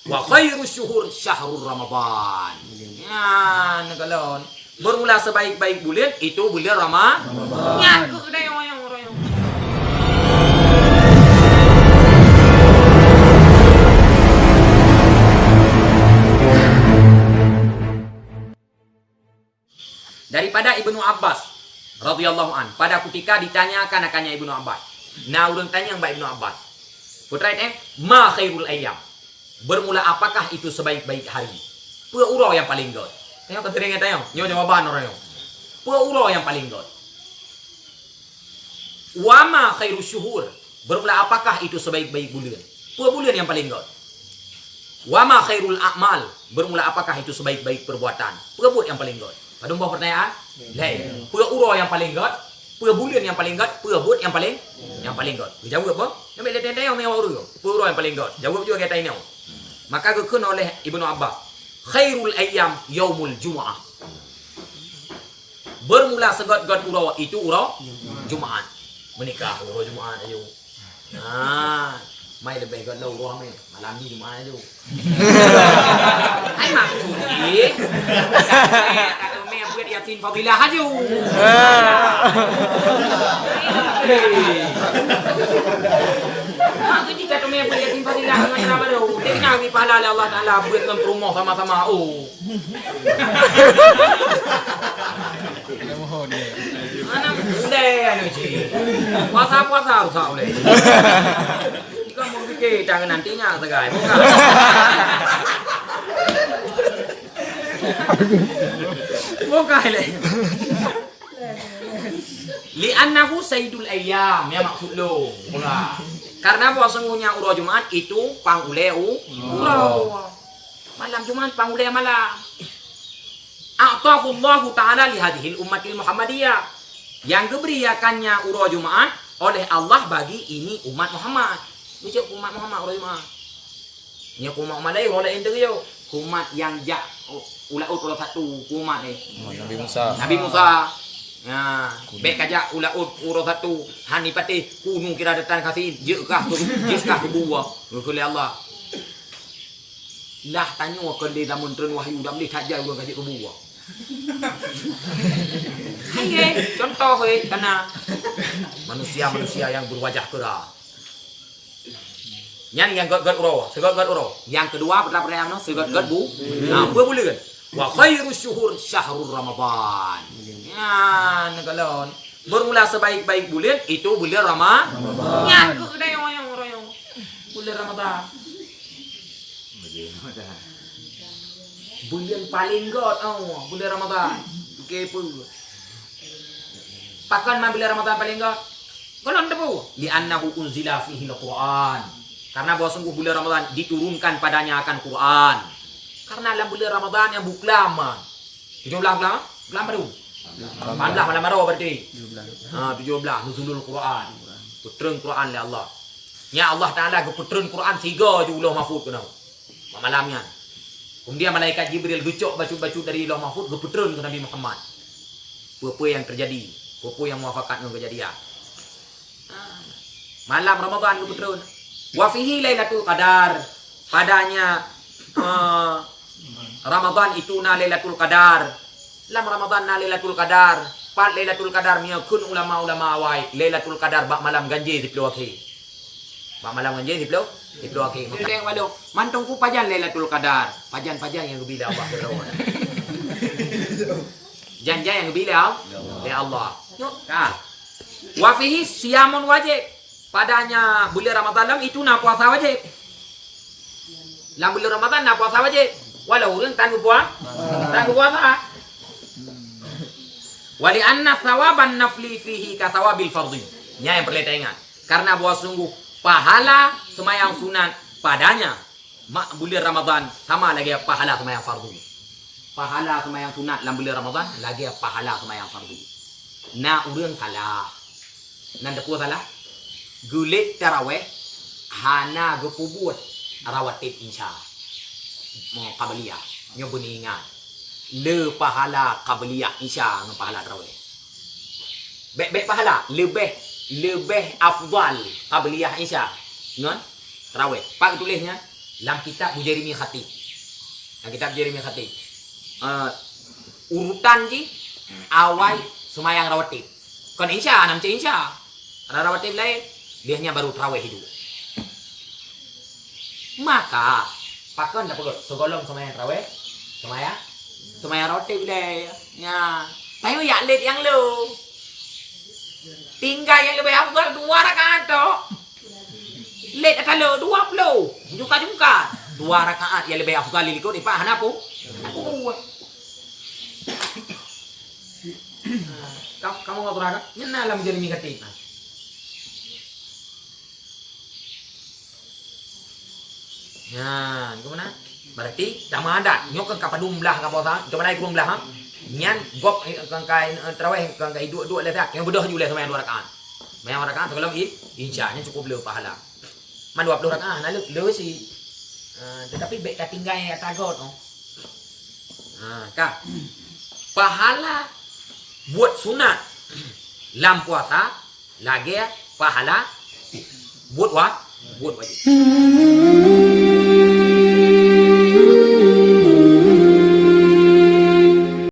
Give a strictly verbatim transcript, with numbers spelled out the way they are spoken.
Wa khairu syuhur syahrur Ramadan. Nyan kalon. Bermula sebaik-baik bulan itu bulan Rama-, Ramadan. Nyan keuh dayong-dayong. Daripada Ibnu Abbas radhiyallahu an, pada kutika ditanyakan akannya Ibnu Abbas. Na ureuëng tanyong bak Ibnu Abbas, "Putra eh, ma khairul ayyam? Bermula apakah itu sebaik-baik hari? Peue uroe nyang paleng gét?" Tanyong ka sering tanyong, nyoe jawaban ureuëng nyoe. "Peue uroe nyang paleng gét? Wa ma khairu syuhur? Bermula apakah itu sebaik-baik bulan? Peue bulan nyang paleng gét? Wa ma khairul a'mal? Bermula apakah itu sebaik-baik perbuatan? Peue buet nyang paleng gét?" Padum boh pertanyaan? Lhèe. Peue uroe nyang paleng gét? Peue bulan nyang paleng gét? Peue buet nyang paleng, nyang paleng gét? Geujaweueb boh. Nyang bèk lé teuntèe nyang ureuëng. Peue uroe nyang paleng gét? Jaweueb juga gata inoe. Maka geukheun oleh Ibnu Abbas, "Khairul ayyam yaumul jumu'ah." Bermula seugét-gét uroe itu uroe Jumaat. Meuninggai uroe Jumaat ayu. Ha, mai leubeh gét lom uroe mè. Malam ni Jumaat ayu. Hai maksud jih. Ka teumè buet Yasin Fadilah ayu. Maksud jih ka teumè buet Yasin Fadilah ngon cara baru. Jadi nak bri pahala lé Allah Taala buet ngon peurumoh sama-sama. Oh. Aneuk ulèe aneuk cit. Puasa-puasa rusak ulèe. Kamu pikir tangan nantinya segai. Bukan. Bukan lé. Li'annahu sayyidul ayyam, ya maksud lôn. Bukan. Karena bahwasungguhnya uroe Jumaat itu pang ulèe u-, uroe. Malam Jumaat pang ulèe malam. A'tahullahu ta'ala li hadhil ummatil Muhammadiyah. Yang geubri akannya uroe Jumaat oleh Allah bagi ini umat Muhammad. Bijak umat Muhammad uroe Jumaat. Nyoe umat Muhammad laén, uroe laén teuh yo. Umat nyang jak u-, u laôt uroe Sabtu, umat eh. Nabi Musa. Nabi Musa. Ya, bèk kajak u laôt uroe Sabtu, han ipatéh kunu kiradatan khasin, jeuet kah keu, jeuet kah keu buah. Geukheun lé Allah. Lah tanyoe keu lé lamun treun wahyu dan lé that jai ureueng ka jeuet keu buah. Hai, eh, contoh, eh, kana manusia-manusia yang berwajah kera. Nyan nyang gét-gét uroe, seugét-gét uroe. Nyang keudua, peue-peue nyang nyoe, seugét-gét bu-, nah, peue buleuen. Wa khairu syuhur syahrur Ramadan. Nyan, neukalon. Bermula sebaik-baik buleuen, itu buleuen Rama-, Ramadan. Nyan keuh dayong-dayong uroe nyoe. Buleuen Ramadan. Buleuen paleng gét, oh, buleuen Ramadan. Oke, peue? Pakon ma buleuen Ramadan paleng gét? Gohlom teupeu, "Li'annahu unzila fihil Qur'an." Karena bahwa sungguh buleuen Ramadan diturunkan padanya akan Qur'an. Karena lam buleuen Ramadan nyang buklam, tujoh blah buklam, buklam baru. Lapan blah malam baru berarti. Ha, tujoh blah nuzulul Qur'an. Peutreun Qur'an lé Allah. Nya Allah Taala geupeutreun Qur'an sigo ju u Lauh Mahfuz keunoe. Bak malam nyan. Kemudian malaikat Jibril geucok bacut-bacut dari Lauh Mahfuz geupeutreun keu Nabi Muhammad. Peue-peue nyang teujadi, peue-peue nyang muafakat ngon keujadian. Malam Ramadan geupeutreun. Wa fihi Lailatul Qadar. Padanya, eh, Ramadan itu na Lailatul Qadar. Lam Ramadan na Lailatul Qadar. Pat Lailatul Qadar, meunyoe kheun ulama-ulama awai, Lailatul Qadar bak malam ganjé siplôh akhé. Bak malam ganjé siplôh, siplôh akhé. Mantong ku pajan Lailatul Qadar. Pajan-pajan nyang geubi lé Allah. Jan-jan nyang geubi lé Allah. Lé Allah. Nyoe ka. Wa fihi siyamun wajib. Padanya buleuen Ramadan lam itu na puasa wajib. Lam buleuen Ramadan na puasa wajib. Walau ureueng tan geupua-, tan geupuasa. Wa li anna thawaban nafli fihi ka thawabil fardhi. Nyan nyang peureulèe taingat. Karena bahwa sungguh pahala seumayang sunat padanya mak buleuen Ramadan sama lagèe pahala seumayang fardu. Pahala seumayang sunat lam buleuen Ramadan lagèe pahala seumayang fardu. Na ureueng salah. Nan teupeue salah? Geulet taraweh hana geupeubuet rawatib Isya. Mo qabliyah. Nyoe beuneuingat. Le pahala qabliyah Isya ngon pahala taraweh. Bèk-bèk pahala, leubeh, leubeh afdal qabliyah Isya ngon taraweh. Pat geutuléh nyan? Lam kitab Bujairimi Khatib. Lam kitab Bujairimi Khatib. Eh, urutan jih awai seumayang rawatib. Kon insya, nam cek insya. Ada rawatib lain, biasanya baru tarawih itu. Maka, pakon dah peugah, seugolom seumayang tarawih, seumayang, seumayang rawatib lain. Ya. Tapi yak lét nyang lo. Tinggai nyang leubeh afdal dua rakaat tok. Lét ata lo dua puluh. Jungka-jungka. Dua rakaat nyang leubeh afdal likot ipak hana pu. Hana pu buah. Kamu, kamu nggak pernah kan? Nyan lam jadi mingkati. Nah. Nyan, ke mana? Berarti sama adat. Nyoe kan ka padum blah ka puasa, coba naik kurung blah, ha? Nyan gop, eh, kan ka, eh, tarawih kan ka iduk-duk lé dak. Nyoe beudôh ju lé seumayang dua rakaat. Seumayang dua rakaat sebelum i-, isya, nyan cukup le pahala. Man dua puluh rakaat, nah le, le si. Ah, tetapi bèk ka tinggai ata got, oh. Ah, ka. Pahala buet sunat lam puasa lagèe pahala buet wa-, buet wajib.